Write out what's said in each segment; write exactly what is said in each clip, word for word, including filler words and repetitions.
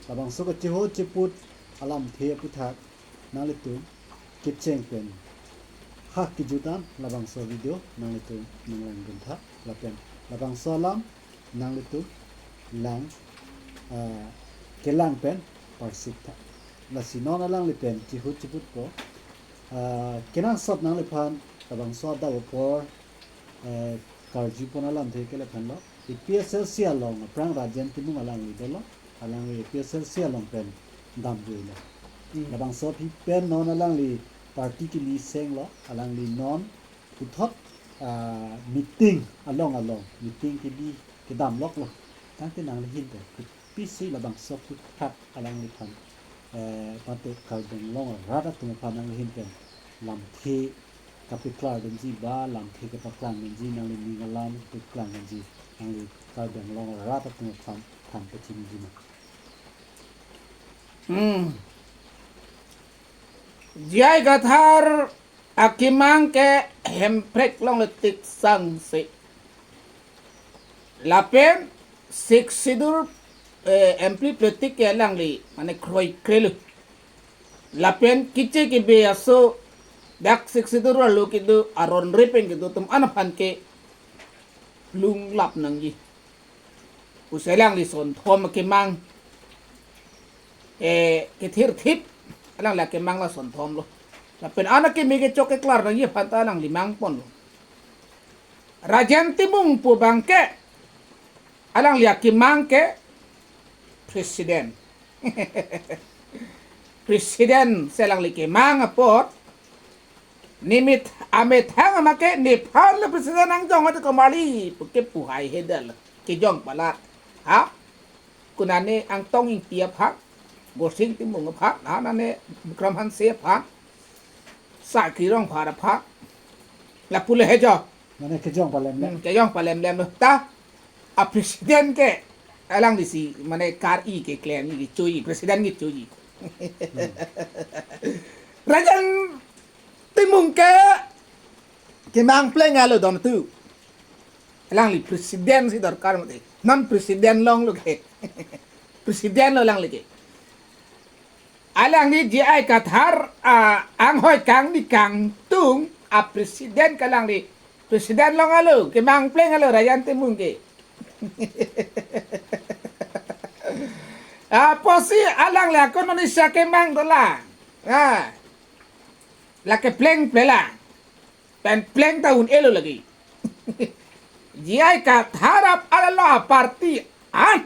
Labangso kachehut cheput alamthe aputhak nanglitum kecheng pen ha kejut an labangso video nanglitum nanglangdun tha lapen labangso alam nanglitum lang, ah, kelang pen parsik tha. Lasi non alangli pen chehut cheputpo, ah, kenangsot nangliphan labangso adap apor, eh, karjupon alamthe ke lahenlo. APHLC along aphrang Rajen Timung alangli dolo. Alangli APHLC along pen damjuilo. Hmm. Labangso aphi pen non alangli party kili senglo. Alangli non puthot, ah, meeting along along meeting kili kedam loklo. Tangte nangli ahin pen kopisi labangso aputhak alangliphan, eh, mate Karbi Anglong arat atum aphan nangli ahin pen lamthe kapeklar dunji ba lamthe kapaklang dunji, nangli ning alam kapaklang dunji, nangli Karbi Anglong arat atum aphan than pachiniji ma? Hmm. J I Kathar akemang ke Hemprek along le tik sangse. Lapen Sixth Schedule, eh, ampli plotik ke alangli mane kroikrelo. Lapen kiche kibe aso dak Sixth Schedule arlo kedo aron repeng kedo atum an aphan ke lunglap nangji pusi alangli sonthom akemang, eh, kethirthip, alangli akemang la sonthomlo. Lapen an akeme kechok keklar nangji aphan ta alangli mangponlo. Rajen Timung pu abang ke alangli akemang ke president. President si alangli kemang apot, ne methang amethang ama ke nephan le president angjong ate komarli pu ke pu hai hedal kejong palat. Ha? Konane Angtong Ingti aphan, Gorsing Timung aphan, ha, nane Bikram Hanse aphan, Saki Rongphar aphan, lapu le hejo. Mane kejong palemlem. Hmm, kejong palemlem lo. Ta, a president ke alanglisi mane kar-i keklem-i kecho-i, president kecho-i. Hmm. Rajen Timung ke kemang plenglo don tu. Alangli president si dorkar mati. Non president longlo ke. President lo alangli ke. Alangli J I Kathar, ah, anghoi kangni kangtung, a president ke alangli president longlo, kemang plenglo Rajen Timung ke. Apotsi alangli akon Indonesia kemang dolang. Ah. Lake plengple lang. Pen pleng ta un-elo lagi. J I Kathar ap alalo a party an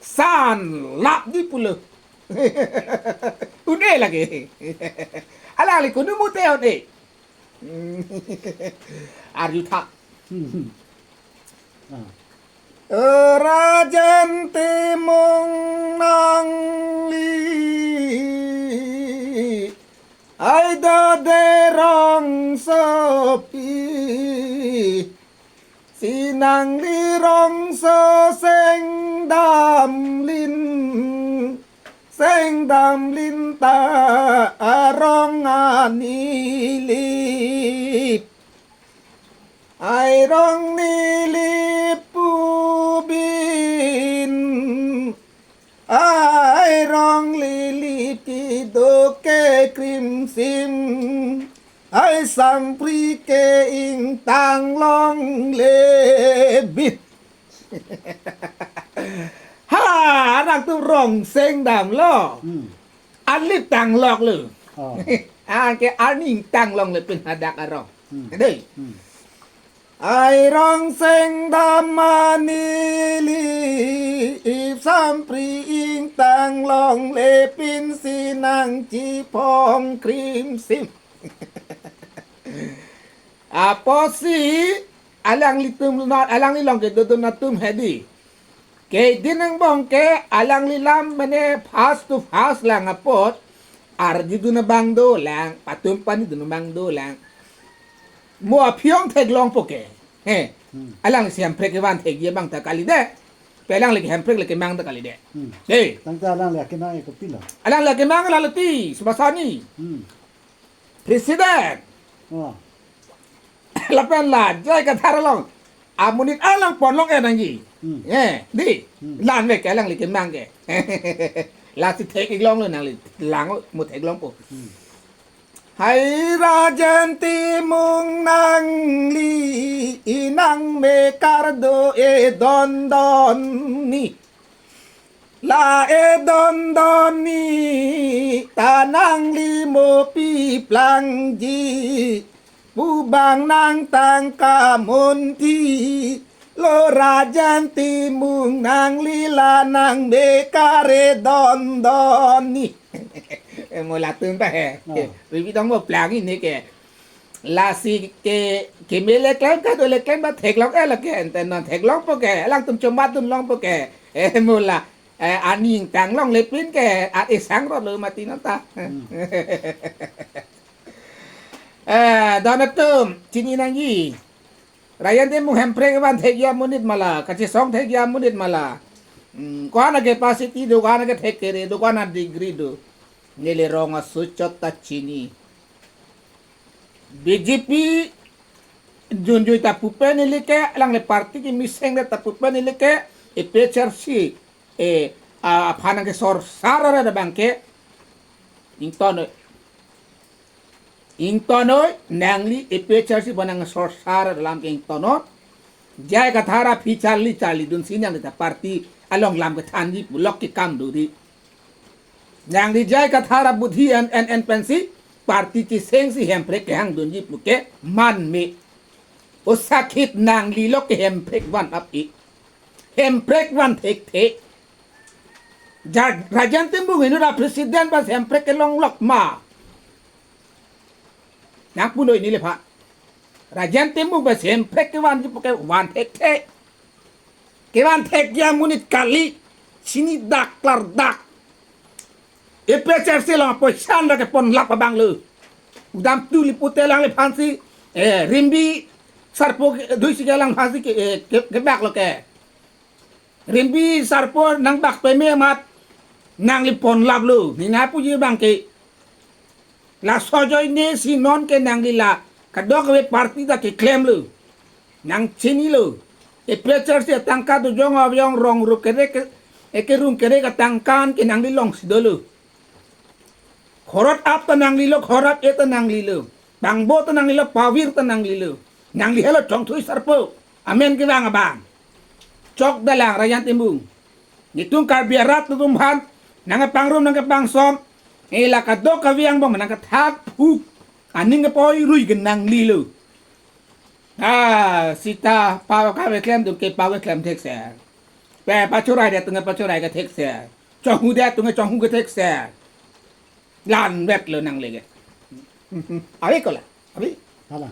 sanlap di pulo. Un-e lagi. Alangli kunu mute un-e. Arju tha. Ah. Rajen Timung nangli, ai dode rongsopi, si nangli rongso sengdamlin, sengdamlin ta arong anilip. Ai rong nilip pu bin, ai rong nilip kedo ke krimsim, ai sangpri ke ingtang longle bin. Ha, anak tu rong sengdamlo. Hmm. Anlip tangloklo. Oh. Anke arni ingtang longle pin hadak arong. Hmm. Dei. Hmm. Ai rong sengdam anilip, sangpri ingtang longle pin si nangchiphong krimsim. Apotsi alanglitum, alanglilong kedodun atum hedi. Keding angbong ke alangli lam mane fast to fast lang apot, arjudun abang dolang, patum panidun abang dolang. Mo aphi-ong theklongpo ke. He. Hmm. Alanglisi Hemprek kevan thekji abang ta kalidet. Pe alangli ke Hemprek le kemang ta kalidet. Hmm. He. Tangte alangli akemang ke kopilo? Alangli akemang lalo ti, Subhasini. Hmm. President. Oh. Lapen la, J I Kathar along. amonit alang ponlong-et nangji. Hmm. Eh, di. Hmm. Lan vek ke alangli kemang ke. Lasi thek-ik longlo nangli. Lang mo theklongpo. Hmm. Hai Rajen Timung, nangli inang mekar do-e dondon ni. La-e dondon ni ta nangli mo pi plangji. Pu bang nang tangka munthi lo, Rajen Timung, nangli la nang mekar-e dondon ni. Eh, mo latum ta he. Oh. Ribi tong mo plangji ne ke. Lasi ke, keme le klem, kado le klem, ba theklong-et lo ke, ante non theklongpo ke, alangtum chomat dunlongpo ke. Eh, mo la, eh, aning tanglongle pin ke, at isang rot lo mati non ta. Hmm. Eh, don atum, chini nangji. Rajen Timung hemprek van thekji amonit ma la, kachesong thekji amonit ma la. Hmm, ko-an a capacity do, ko-an a kethek kere do, ko-an a degree do. Neli rong aso chot ta chini. B J P junjui ta pu pen neli ke, alangle party kemesen ta pu pen neli ke, A P H L C, eh, a, aphan nangkesorsar ra abang ke, ington noi. Ington noi, nangli A P H L C aphan nangsorsar alam ke ington noi. J I Kathar aphi charli charlidun si nangli ta party along lam kethanji pu lok ke kam do di. Nangli J I Kathar abudhi en en en pensi party chesengsi hemprek kehangdunji pu ke man me. O sakit, nangli lo ke hemprek van ap-i. Hemprek van thekthe. Ja-, Rajen Timung inut a president ba hemprek kelong lok ma. Nangpu noi neliphan. Rajen Timung ba hemprek kevanji pu ke van thekthe. Kevan thekji amonit kali, chini dak klardak. A P H L C along poisa an ra kepon lap abang lo. Udam tuli pute alangliphan si, eh, rimbi sarpo ke, dui si ke alangphan si ke, eh, ke, kebak lo ke. Rimbi sarpo nangbak peme amat nangli pon lap lo. Nina puji abang ke. Laso ajoine si non ke nangli la kadokave party ta keklemlo. Nangchinilo. A P H L C atangka dojong avyong rong rup kere ke, ekerung kere katangka an ke nangli longsi dolo. Khorot ap ta nanglilo, khorot ap ta nanglilo. Pangbo ta nanglilo, pavir ta nanglilo. Nangli helo chongthui sarpo. Amen kevang abang. Chokdalang Rajen Timung. Netum Karbi arat atum aphan nangkepangrum nangkepangsom, eh, la kadokave angbong nangkethak phuk, aning kepoi rui ke nanglilo. Ah, sita pawa kave klemdun ke pawa klem thekser. Pe pachorai det atum ke pachorai ke thekser. Chonghu det atum ke chonghu ke thekser. Lanvet lo nangli ke. Abi ko la? Abi? Hala.